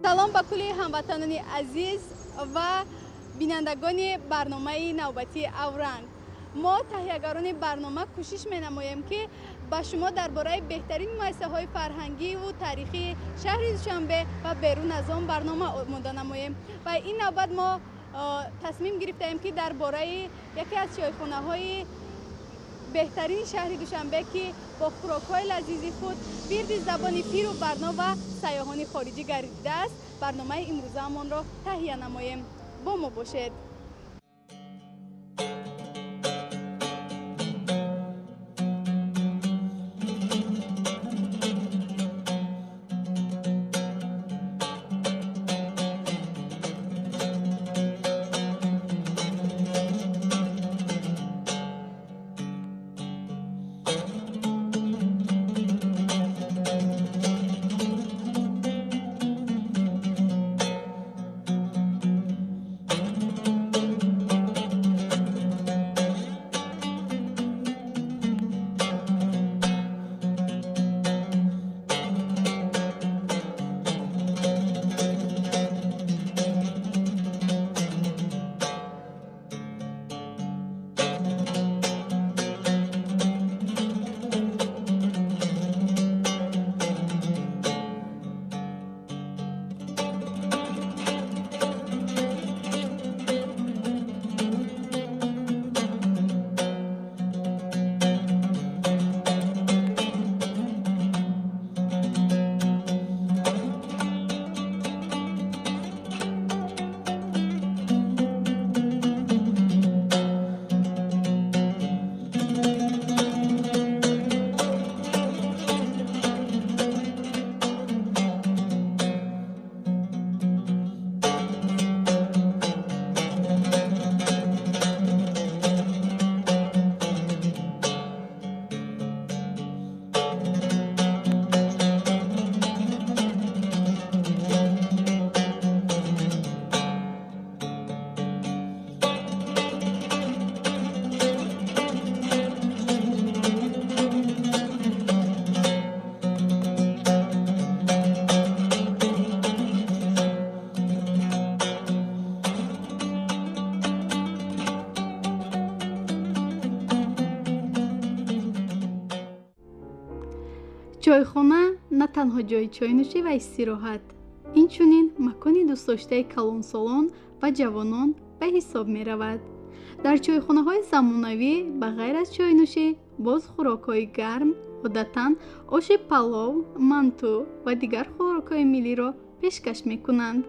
Салом ба кулли ҳамватанони азиз ва бинандагони барномаи навбатии Авранг. Мо таҳиягарони барнома кӯшиш менамоем, ки ба шумо дар бораи беҳтарин муассисаҳои фарҳангиву таърихии шаҳри Душанбе ва берун аз он барнома омода намоем. Ва ин навбат мо тасмим гирифтаем, ки дар бораи яке аз чойхонаҳои беҳтарини шаҳри Душанбе, ки бо хӯрокҳои лазизи худ вирди забони пиру барно ва сайёҳони хориҷӣ гардидааст, барномаи имрӯзаамонро таҳия намоем. Бо мо бошед. Чойхона на танҳо ҷои чойнӯшӣ ва истироҳат, инчунин макони дӯстдоштаи калонсолон ва ҷавонон ба ҳисоб меравад. Дар чойхонаҳои замонавӣ ба ғайр аз чойнӯшӣ боз хӯрокҳои гарм, одатан оши палов, манту ва дигар хӯрокҳои миллиро пешкаш мекунанд.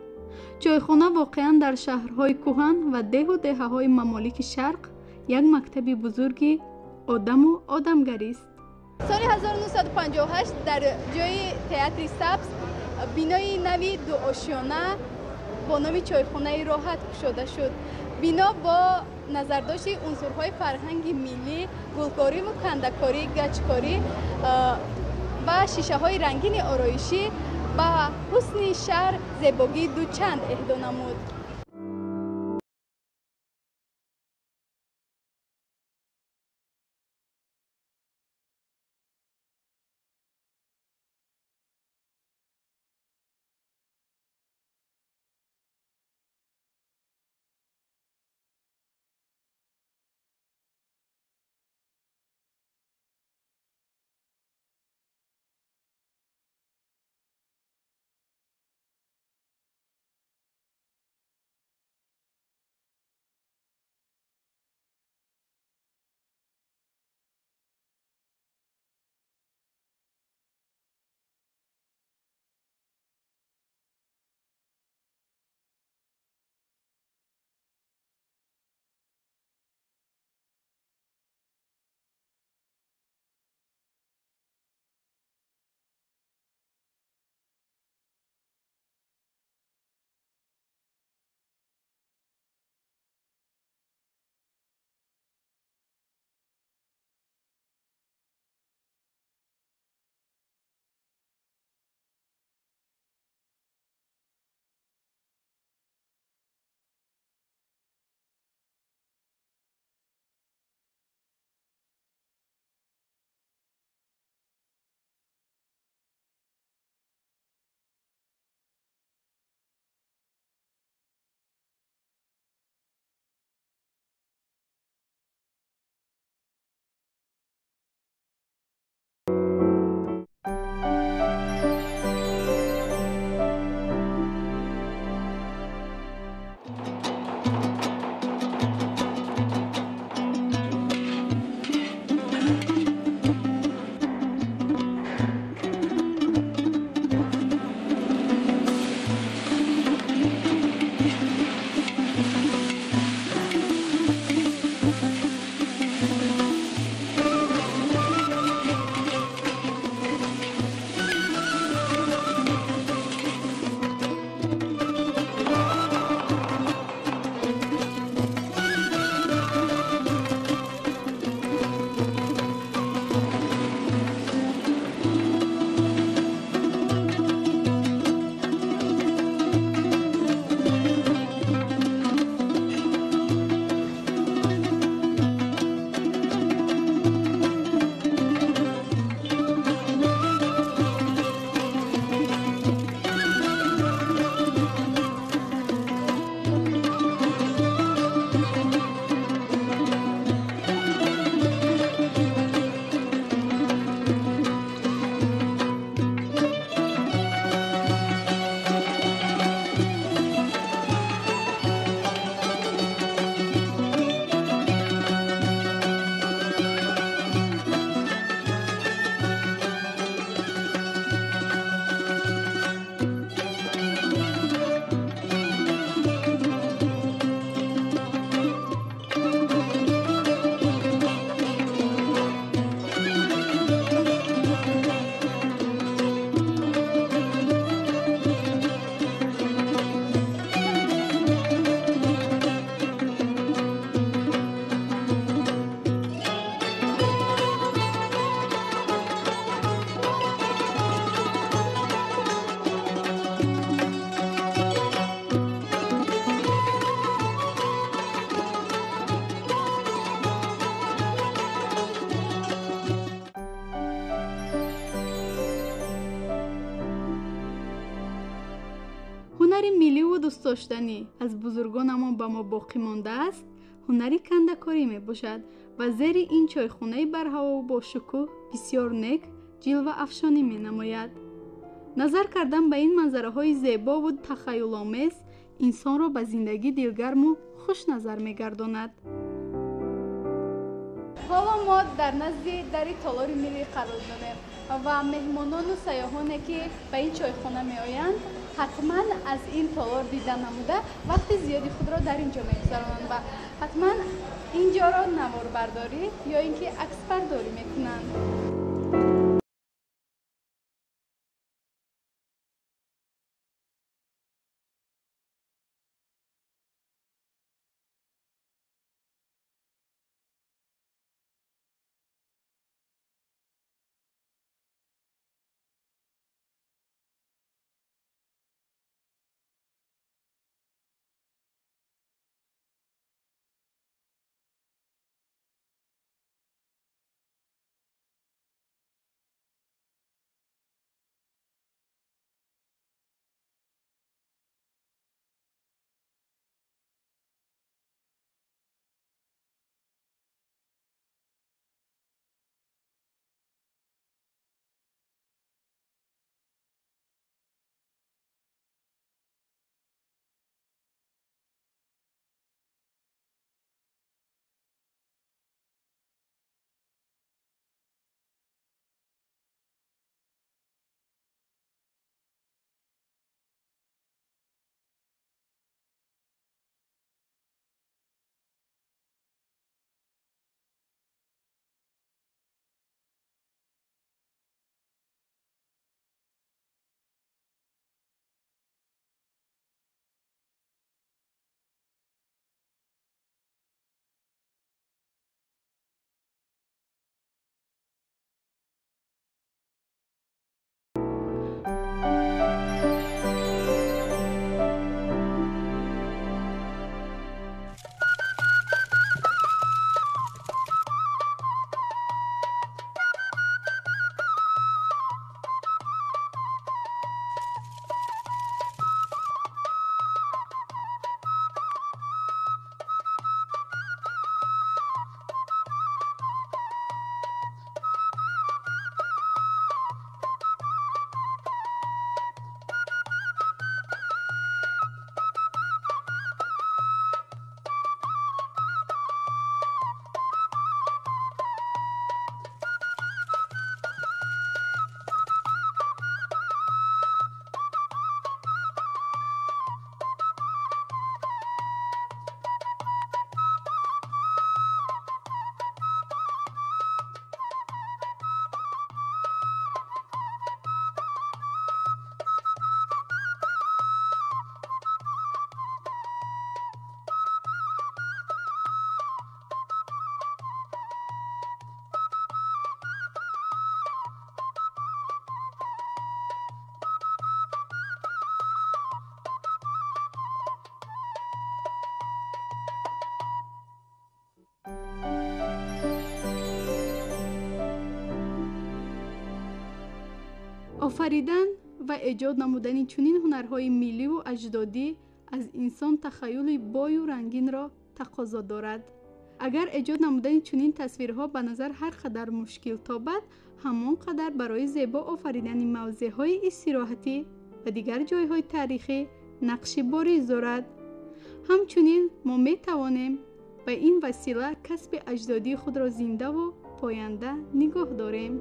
Чойхона воқеан дар шаҳрҳои кӯҳан ва деҳу деҳаҳои мамолики шарқ як мактаби бузурги одаму одамгарист. Соли 1958 дар ҷои театри сабз бинои нави дуошёна бо номи чойхонаи роҳат кушода шуд. Бино бо назардошти унсурҳои фарҳанги миллӣ, гулкориву кандакорӣ, гачкорӣ ва шишаҳои рангини ороишӣ ба ҳусни шаҳр зебогии дучанд эҳдо намуд. Ҳунари милливу дӯстдоштанӣ аз бузургонамон ба мо боқӣ мондааст, ҳунари кандакорӣ мебошад ва зери ин чойхонаи барҳавову бошукӯҳ бисёр нек ҷилваафшонӣ менамояд. Назар кардан ба ин манзараҳои зебову тахаюломез инсонро ба зиндагӣ дилгарму хушназар мегардонад. Ҳоло мо дар назди дари толори миллӣ қарор дорем ва меҳмонону сайёҳоне, ки ба ин чойхона меоянд, ҳатман аз ин толор дида намуда вақти зиёди худро дар ин ҷо мегузаронанд ва ҳатман ин ҷоро наворбардорӣ ё ин ки аксбардорӣ мекунанд. Офаридан ва эҷод намудани чунин ҳунарҳои милливу аҷдодӣ аз инсон тахаюли бою рангинро тақозо дорад. Агар эҷод намудани чунин тасвирҳо ба назар ҳар қадар мушкил тобад, ҳамон қадар барои зебо офаридани мавзеъҳои истироҳатӣ ва дигар ҷойҳои таърихӣ нақши бориз дорад. Ҳамчунин мо метавонем ба ин васила касби аҷдодии худро зиндаву поянда нигоҳ дорем.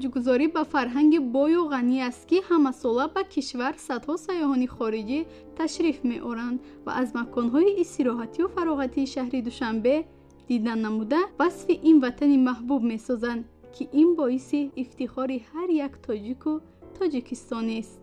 Арҷгузорӣ ба фарҳанги бою ғанӣ аст, ки ҳамасола ба кишвар садҳо сайёҳони хориҷӣ ташриф меоранд ва аз маконҳои истироҳатию фароғатии шаҳри Душанбе дидан намуда васфи ин ватани маҳбуб месозанд, ки ин боиси ифтихори ҳар як тоҷику тоҷикистонист.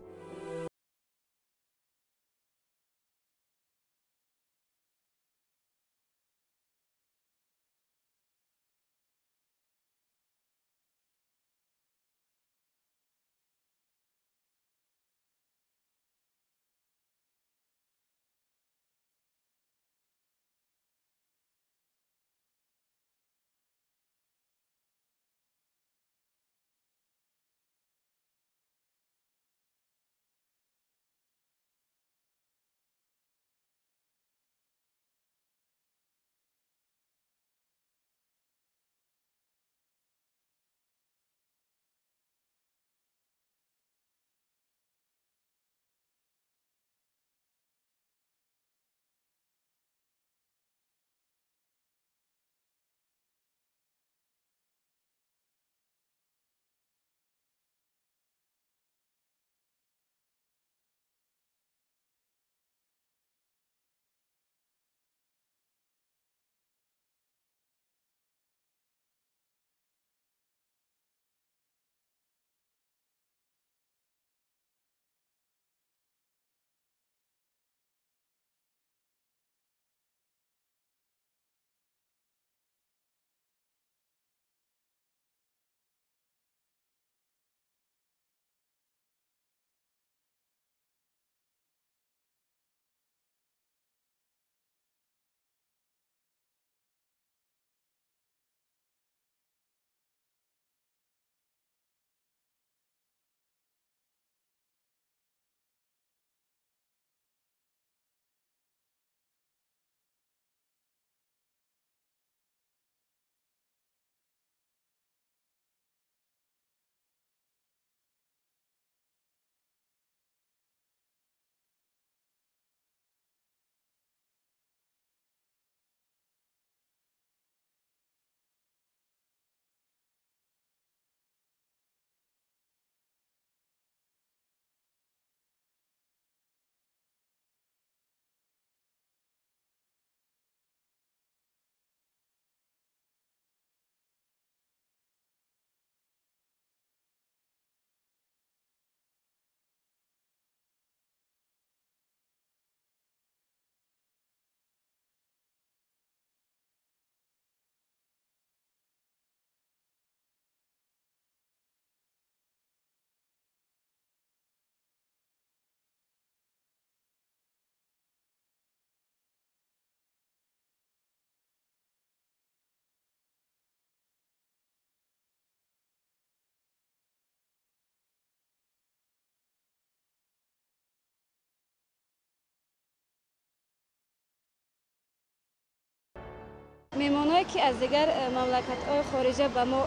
Меҳмонҳое ки аз дигар мамлакатҳои хориҷа ба мо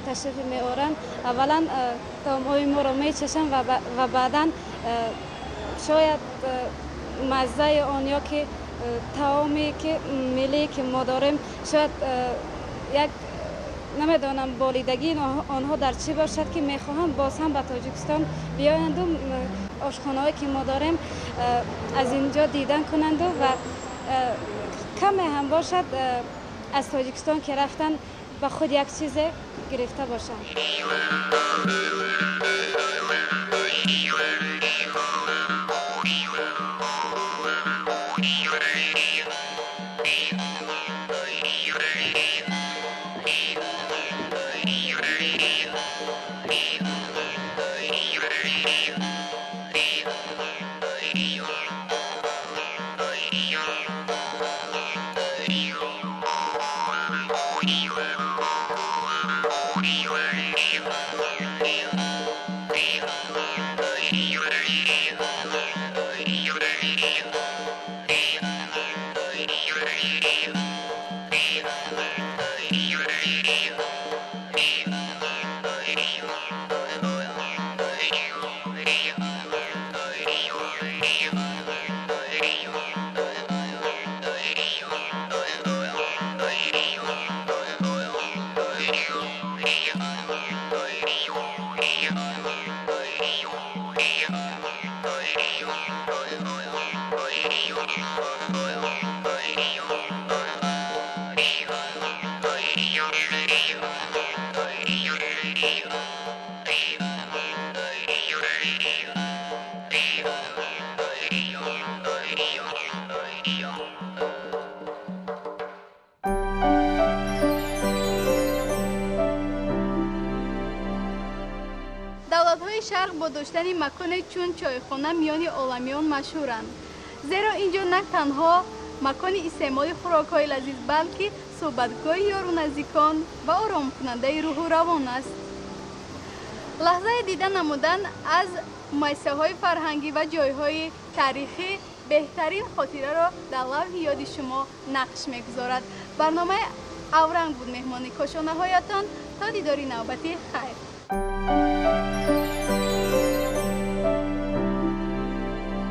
ташриф меоранд, аввалан таомҳои моро мечашанд ва баъдан шояд маззаи он ё ки таоме ки миллие ки мо дорем, шояд як намедонам болидагии онҳо дар чӣ бошад, ки мехоҳанд боз ҳам ба Тоҷикистон биёянду ошхонаҳое ки мо дорем аз инҷо дидан кунанду ва каме ҳам бошад аз Тоҷикистон ки рафтан ба худ як чизе гирифта бошанд. You. Давлатҳои Шарқ бо доштани маконе чун чойхона миёни оламиён машҳуранд, зеро ин ҷо на танҳо макони истеъмоли хӯрокҳои лазиз, балки суҳбатгоҳи ёру наздикон ва оромкунандаи рӯҳу равон аст. Лаҳзаи дида намудан аз муассисаҳои фарҳангӣ ва ҷойҳои таърихӣ беҳтарин хотираро дар лавҳи ёди шумо нақш мегузорад. Барномаи Авранг буд меҳмони кошонаҳоятон. То дидори навбатӣ, хайр.